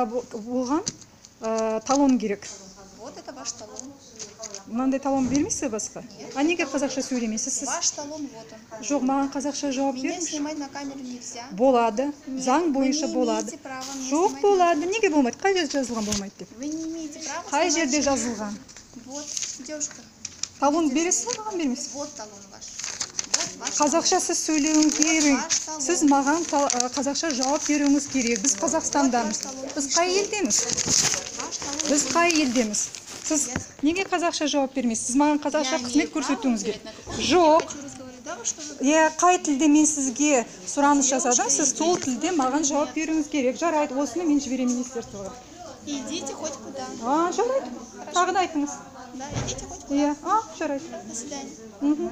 Болған талон керек. Вот это ваш талон. Мынандай талон бермейсіз бе басқа? А неге қазақша сөйлемейсіз сіз? Ваш талон вот он. Жоқ, маған қазақша жауап Меня беріңізші. снимать на камеру нельзя. Болады. Нет, Заң вы бойынша не болады. имеете права меня Жоқ, снимать. болады. Неге болмайды? Қай жерде жазылған болмайды деп? Вы не имеете права Қай снимать жерде человека. жазылған? Вот, девушка. Талон бересіз бе, маған бермейсіз? Вот талон ваш. Вот ваш. Қазақша сіз сөйлеуіңіз керек. Ваш талон. Сіз маған қазақша жауап беруіңіз керек. Біз Қазақстандамыз. Біз қай елдеміз? Ваш талон. Біз қай елдеміз? Сіз неге қазақша жауап бермейсіз? Сіз маған қазақша қызмет көрсетуіңіз керек. Жоқ. Иә, қай тілде мен сізге сұраныс жасадым, сіз сол тілде маған жауап беруіңіз керек. Жарайды, осыны мен жіберемін министерствоға. Идите хоть куда. А, жарайды. Тағы да айтыңыз. Да, идите хоть куда. Иә, а, жарайды. До свидания. Мхм.